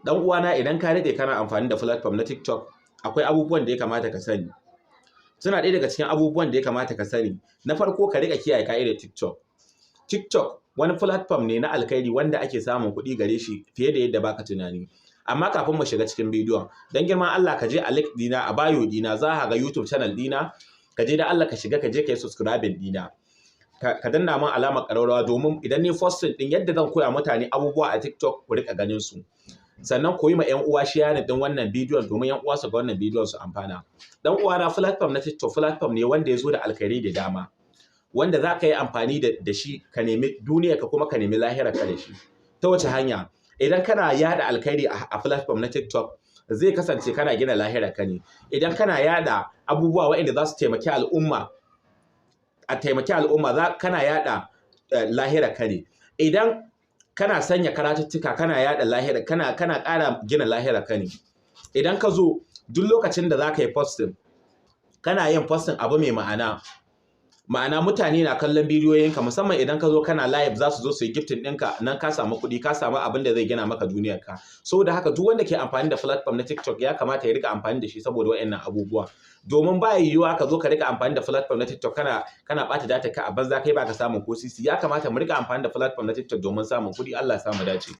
Dan uwana, idan ka daɗe kana amfani da platform na TikTok, akwai abubuwan da ya kamata ka sani. Suna ɗaya daga cikin abubuwan da ya kamata ka sani. Na farko, ka riƙa kiyaye ka'idar TikTok. TikTok wani platform ne na alkhairi wanda ake samun kuɗi gare shi fiye da yadda baka tunani. Amma kafin mu shiga cikin bidiyon, dan girman Allah ka je a link dina, a bio dina za ka ga YouTube channel dina. Ka je da Allah ka shiga, ka je ka yi subscribing dina. Ka danna min alamar ƙararrawa domin idan ni posting din yadda zan koya mutane abubuwa a TikTok, ku rika ganin su. Sannan ku yi ma 'yan uwa sharing din wannan bidiyon domin 'yan uwa su ga wannan bidiyon su amfana. Dan uwana, platform na TikTok platform ne wanda ya zo da alkhairi da dama, wanda za ka yi amfani da shi ka nemi duniya ka kuma ka nemi lahira ka da shi. Ta wace hanya? Idan kana yada alkhairi a platform na TikTok, zai kasance kana gina lahira ka ne. Idan kana yada abubuwa waɗanda za su taimaki al'umma, a taimaki al'umma, za kana yada lahira ka ne. Idan kana sanya karatuttuka, kana yada lahira, kana ƙara gina lahira ka ne. Idan ka zo duk lokacin da za ka yi posting, kana yin posting abu mai ma'ana, ma'ana mutane na kallon bidiyoyinka, musamman idan ka zo kana live, za su zo su yi gifting ɗinka. Nan ka samu kuɗi, ka samu abin da zai gina maka duniyarka. Saboda haka, duk wanda ke amfani da platform na TikTok ya kamata ya rika amfani da shi saboda waɗannan abubuwa, domin ba yiwuwa ka zo ka rika amfani da platform na TikTok kana ɓata data ka a banza, kai baka samun ko sisi. Ya kamata mu rika amfani da platform na TikTok domin samun kuɗi. Allah ya samu dace.